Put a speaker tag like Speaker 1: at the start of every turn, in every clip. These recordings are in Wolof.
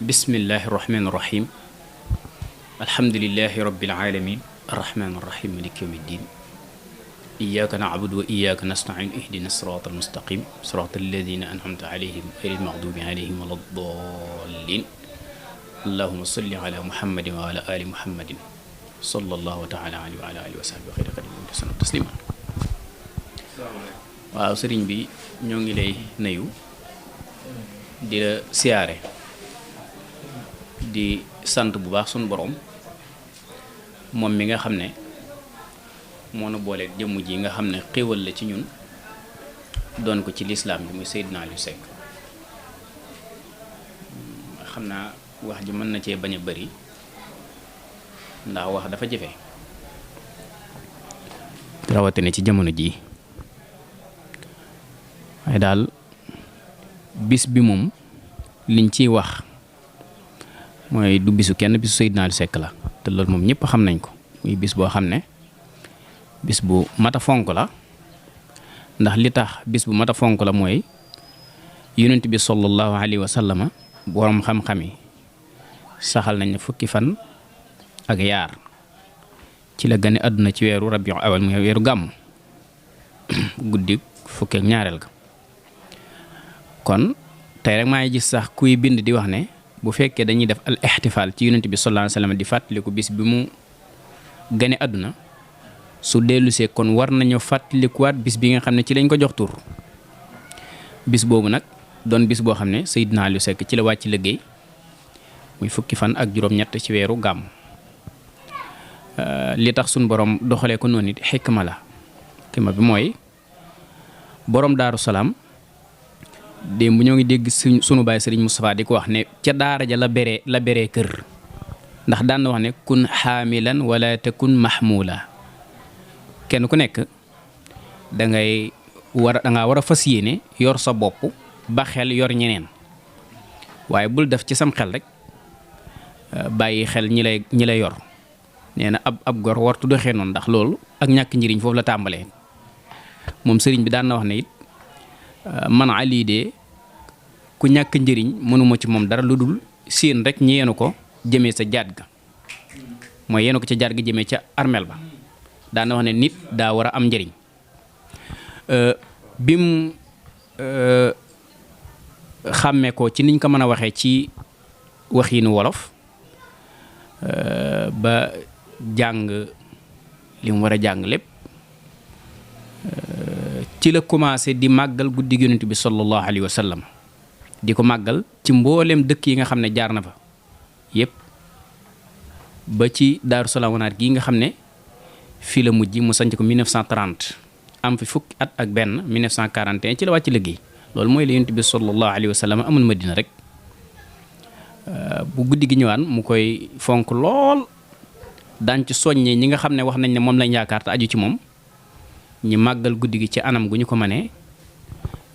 Speaker 1: bismillahi irrahmani irrahim alhamdulilahi rabbil alamin arrahmani irrahim maliki yawmi ddin iyyaka na'budu wa iyyaka nasta'in ihdina sirata almustaqim sirata alladina an'amta alayhim ghayril maghdubi alayhim wala ddallin allahumma salli ala muhammadin wa ala ali muhammadin sallallahu taala alayhi wa ala alihi wa sahbihi wa khayra qadimihim tasliman taslima waaw sëriñ bi ñoo ngi lay nuyu di la siyaare di sant bu baax sunu borom moom mi nga xam ne moo nu booleeg jëmm ji nga xam ne xéewal la ci ñun doon ko ci lislaam bi muy Seydina Aliou Seck xam naa wax ji mën na cee bañ a bari ndax wax dafa jafe rawatina ci jamono ji waaye daal bis bi moom liñ ciy wax mooy du bisu kenn bisu Seydina Aliou Seck la te loolu moom ñëpp xam nañ ko muy bis boo xam ne bis bu mat a fonk la ndax li tax bis bu mat a fonk la mooy yonent bi sallallahu alayhi wa sallama boroom xam-xam yi saxal nañ ne fukki fan ak yaar ci la gane àdduna ci weeru rabiul awal muy weeru gàmm guddi fukki ak ñaareel ga kon tey rek maa ngi gis sax kuy bind di wax ne bu fekkee dañuy def al ixtifaal ci yonent bi sallallahu alayhi wa sallam di fàttaliku bis bi mu gane àdduna su dellusee kon war nañu fàttalikuwaat bis bi nga xam ne ci lañ ko jox tur bis boobu nag doon bis boo xam ne Seydina Aliou Seck ci la wàcc liggéey muy fukki fan ak juróom-ñett ci weeru gàmm li tax suñ borom doxalee ko noonu it xikma la xikma bi mooy borom Daaru Salaam démb ñoo ngi dégg sunu baay Sëriñ Moustapha di ko wax ne ca daara ja la beree kër ndax daan na wax ne kun xaamilan wala takun mahmula kenn ku nekk dangaa war a fas yéene yor sa bopp ba xel yor ñeneen waaye bul def ci sam xel rek bàyyi xel ñi lay yor nee na ab gor wartu doxee noonu ndax loolu ak ñàkk njëriñ foofu la tàmbalee moom sëriñ bi daan na wax ne it man Ali de ku ñàkk njëriñ mënuma ci moom dara lu dul siin rek ñi yenu ko jëmee sa jaat ga mooy yenu ko ca jaat ga jëmee ca armeel ba daana wax ne nit daa war a am njëriñ bim xàmmee ko ci niñ ko mën a waxee ci waxiinu wolof ba jàng li mu war a jàng lépp ci la commencé di màggal guddi yonent bi sallallahu alayhi wa sallam di ko màggal ci mboolem dëkk yi nga xam ne jaar na fa yépp ba ci Daaru Salaam wanaat gi nga xam ne fii la mujj mu sanc ko 1930 am fi fukki at ak benn 1941 ci la wàcc liggéey loolu mooy la yonent bi sallallahu alayhi wa sallam amul Madina rek bu guddi gi ñëwaan mu koy fonk lool daan ci soññee ñi nga xam ne wax nañ ne moom lañ yaakaar te aju ci moom ñi màggal guddi gi ci anam gu ñu ko mënee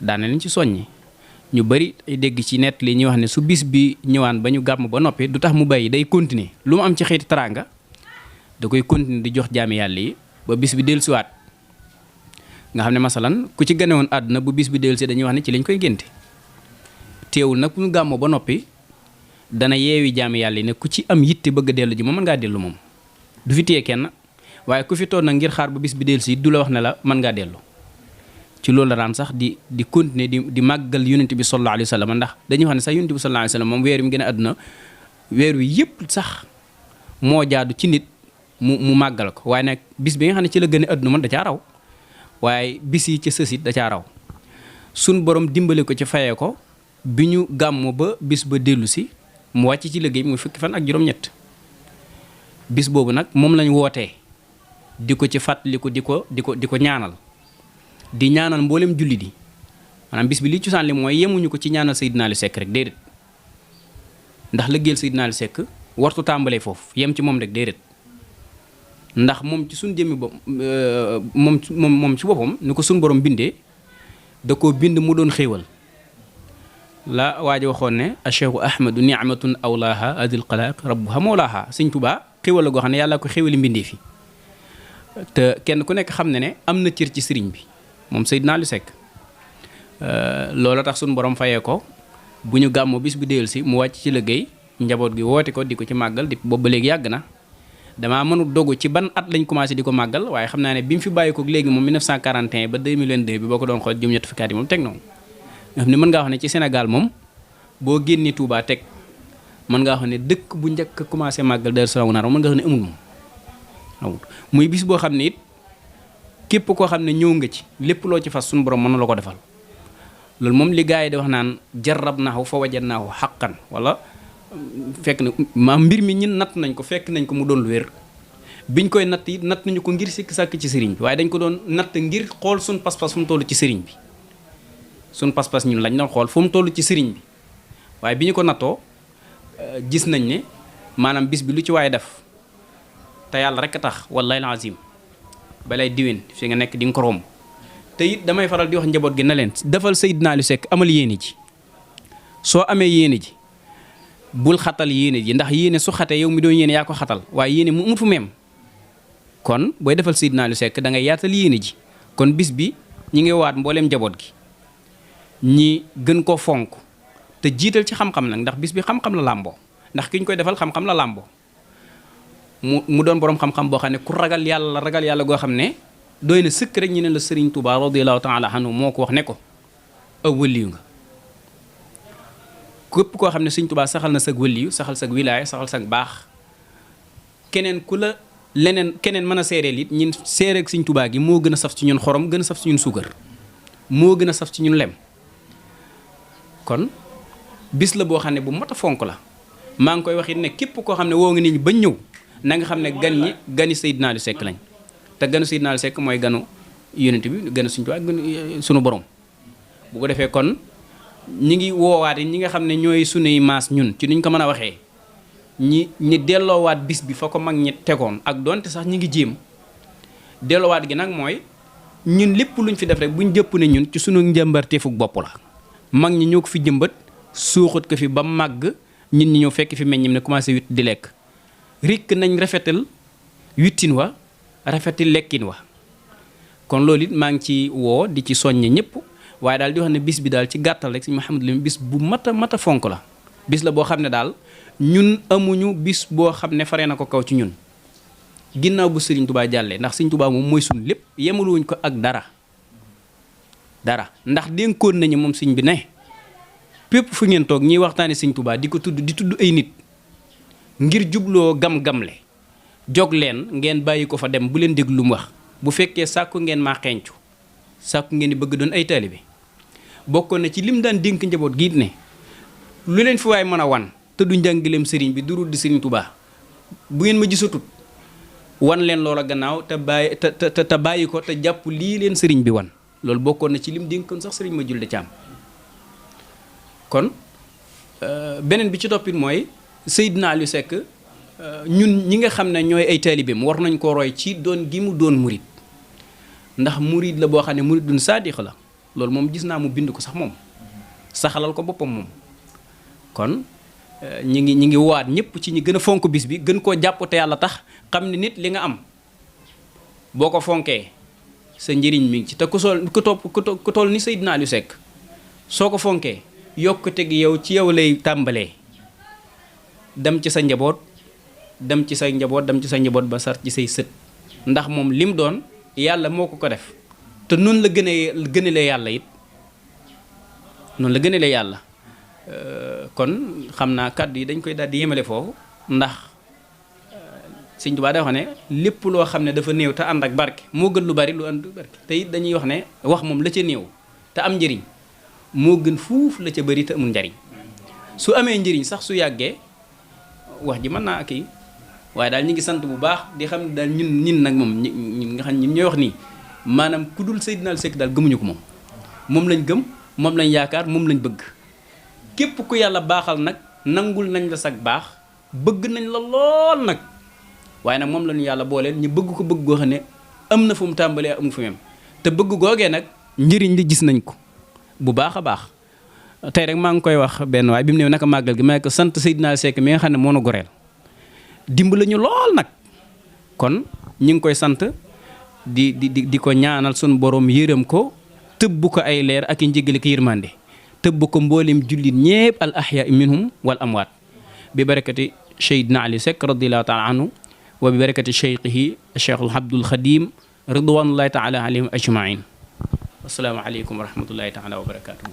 Speaker 1: daane lañ ci soññi ñu bari ay dégg ci nett li ñuy wax ne su bis bi ñëwaan ba ñu gàmm ba noppi du tax mu bàyyi day continuer lu mu am ci xeeti teraanga da koy continuer di jox jaami yàlla yi ba bis bi dellusiwaat nga xam ne masalan ku ci gane woon àdduna bu bis bi dellusi dañuy wax ne ci lañ koy génte teewul nag bu ñu gàmmoo ba noppi dana yeewi jaami yàlla yi ne ku ci am yitte bëgg a dellu ji moom mën ngaa dellu moom du fi téye kenn waaye ku fi toog nag ngir xaar ba bis bi dellusi du la wax ne la mën ngaa dellu ci loolu la daan sax di continuer di màggal yonent bi sallallahu alayhi wa sallam ndax dañuy wax ne sax yonent bi sallallahu alayhi wa sallam moom weer wi mu gën a àdduna weer wi yëpp sax moo jaadu ci nit mu màggal ko waaye nag bis bi nga xam ne ci la gën a àdduna man da caa raw waaye bis yi ca sësit da caa raw suñ borom dimbale ko ci fayee ko bi ñu gàmmu ba bis ba dellu si mu wàcc ci liggéey muy fukki fan ak juróom-ñett bis boobu nag moom lañ wootee di ko ci fàttaliku di ko ñaanal di ñaanal mboolem jullit yi maanaam bis bi li cosaan li mooy yemuñu ko ci ñaanal Seydina Aliou Seck rek déedéet ndax lëggeel Seydina Aliou Seck wartu tàmbalee foofu yem ci moom rek déedéet ndax moom ci suñ jëmmi bopp moom ci boppam ni ko suñ borom bindee da koo bind mu doon xéewal la waa ji waxoon ne acheikhu ahmadu ni'matun awlaaha adil xalaaq rabbuha mawlaaha Sëñ Tuubaa xéewal la goo xam ne yàlla ko xéewali mbindee fi te kenn ku nekk xam ne ne am na cër ci sëriñ bi moom Seydina Aliou Seck loola tax suñu borom fayee ko bu ñu gàmmoo bis bu déwél si mu wàcc ci liggéey njaboot gi woote ko di ko ci màggal di boobu ba léegi yàgg na. damaa mënul dogu ci ban at lañ commencé di ko màggal waaye xam naa ne bi mu fi bàyyi ko léegi moom 1941 ba 2022 bi boo ko doon xool juróom-ñett fukki at yi moom teg na moom. nga xam ne mën ngaa wax ne ci Sénégal moom boo génnee Touba teg mën ngaa wax ne dëkk bu njëkk a commencé màggal Daaru Salaam naar mën nga wax ne amul moom amul muy bis boo xam ne it képp koo xam ne ñëw nga ci lépp loo ci fas suñu borom mën na la ko defal loolu moom li gars yi di wax naan jarab naahu fa wajadnaahu haqqan wala fekk na maam mbir mi ñun natt nañ ko fekk nañ ko mu doon lu wér biñ koy natt it natt nañu ko ngir sikk sàkk ci sëriñ bi waaye dañ ko doon natt ngir xool suñ pas-pas fu mu toll ci sëriñ bi suñ pas-pas ñun lañ doon xool fu mu toll ci sëriñ bi waaye bi ñu ko nattoo gis nañ ne maanaam bis bi lu ci waaye def te yàlla rek a tax wallahi alazim balay diwén fi nga nekk di nga ko romb te it damay faral di wax njaboot gi na leen defal Seydina Aliou Seck amal yéene ji soo amee yéene ji bul xatal yéene ji ndax yéene su xatee yow mi doon yéene yaa ko xatal waaye yéene mu fu meem kon booy defal Seydina Aliou Seck da ngay yaatal yéene ji kon bis bi ñi ngi waat mbooleem njaboot gi ñi gën koo fonk te jiital ci xam-xam nag ndax bis bi xam-xam la làmboo ndax ki ñu koy defal xam-xam la làmboo mu doon boroom xam-xam boo xam ne ku ragal yàlla goo xam ne doy na sëkk rek ñu ne la Serigne Touba radiyallahu taala anhu moo ko wax ne ko aw wëliyu nga képp koo xam ne Serigne Touba saxal na sag wëliyu saxal sag wilaaya saxal sag baax keneen ku la keneen mën a seereel it ñun seereeg Serigne Touba gi moo gën a saf ci ñun xorom gën a saf ci ñun suukar moo gën a saf ci ñun lem kon bis la boo xam ne bu mat a fonk la maa ngi koy wax it ne képp koo xam ne woo nga nit ñi bañ ñëw na nga xam ne gani Seydina Aliou Seck lañ te ganu Seydina Aliou Seck mooy ganu yonent bi ganu suñu Tuubaa sunu borom bu ko defee kon ñi ngi woowaat yi ñi nga xam ne ñooy sunuy maas ñun ci nuñ ko mën a waxee ñi delloowaat bis bi fa ko mag ñi tegoon ak donte sax ñi ngi jéem delloowaat gi nag mooy ñun lépp luñ fi def rek buñ jëpp ne ñun ci sunu njàmbarteefuk bopp la mag ñi ñoo ko fi jëmbat suuxat ko fi ba màgg ñun ñi ñëw fekk fi meññim ne commencé witt di lekk rikk nañ rafetal wittin wa rafetal lekkin wa kon loolu it maa ngi ci woo di ci soññe ñëpp waaye daal di wax ne bis bi daal ci gàttal rek Sëñ Mouhamadou Lamine bis bu mat a fonk la bis la boo xam ne daal ñun amuñu bis boo xam ne faree na ko kaw ci ñun ginnaaw bu Serigne Touba jàllee ndax Serigne Touba moom mooy sun lépp yemaluwuñ ko ak dara ndax dénkoon nañu moom sëñ bi ne pépp fu ngeen toog ñiy waxtaane Serigne Touba di ko tudd di tudd ay nit ngir jubloo gam-gamle jog leen ngeen bàyyi ko fa dem bu leen déglu lu mu wax bu fekkee sàkku ngeen maa xencu sàkku ngeen di bëgg doon ay taalibe bokkoon na ci lim daan dénk njaboot giit ne lu leen fi waay mën a wan te du njàngaleem sëriñ bi du ruddi Serigne Touba bu ngeen ma gisatut wan leen loola gannaaw te bàyyi ko te jàpp lii leen sëriñ bi wan loolu bokkoon na ci lim dénkoon sax sëriñ ma julde caam kon beneen bi ci toppit mooy Seydina Aliou Seck ñun ñi nga xam ne ñooy ay taalibeem war nañ ko roy ci doon gi mu doon murid ndax murid la boo xam ne murid dun saadix la loolu moom gis naa mu bind ko sax moom saxalal ko boppam moom kon ñi ngi waat ñëpp ci ñi gën a fonk bis bi gën koo jàpp te yàlla tax xam ne nit li nga am boo ko fonkee sa njëriñ mi ngi ci te ku toll ni Seydina Aliou Seck soo ko fonkee yokkute gi yow ci yow lay tàmbalee dem ci sa njaboot dem ci sa njaboot ba sar ci say sët ndax moom lim doon yàlla moo ko def te noonu la gënalee yàlla it noonu la gënalee yàlla kon xam naa kàddu yi dañ koy daal di yemale foofu ndax Sëñ Tuubaa dafa wax ne lépp loo xam ne dafa néew te ànd ak barke moo gën lu bari lu ànd barke te it dañuy wax ne wax moom la ca néew te am njëriñ moo gën fuuf la ca bari te amul njariñ su amee njëriñ sax su yàggee wax ji mën naa ak yi waaye daal ñu ngi sant bu baax di xam ne daal ñun nag moom ñun nga xam ñun ñooy wax nii maanaam ku dul Seydina Aliou Seck daal gëmuñu ko moom lañ gëm moom lañ yaakaar moom lañ bëgg képp ku yàlla baaxal nag nangul nañ la sag baax bëgg nañ la lool nag waaye nag moom la ñu yàlla booleel ñu bëgg ko bëgg goo xam ne am na fu mu tàmbalee amu fu mu yem te bëgg googee nag njëriñ li gis nañ ko bu baax a baax tey rek maa ngi koy wax benn waaye bi mu ne naka màggal gi ma ne ko sant Seydina Aliou Seck mi nga xam ne moo nu goreel dimbali ñu lool nag kon ñu ngi koy sant di ko ñaanal sunu borom yërëm ko tëbb ko ay leer ak i njëgale ko yërmande tëbb ko mbooleem jullit ñépp al ahyaa minhum wal amwaat bi barakati Seydina Ali Seck radiyallahu taala anhu wa bi barakati cheikhihi cheikhul Abdul Xadim ridwanullahi taala alayhim ajmain assalaamu aleykum wa rahmatullahi taala wa barakatuhu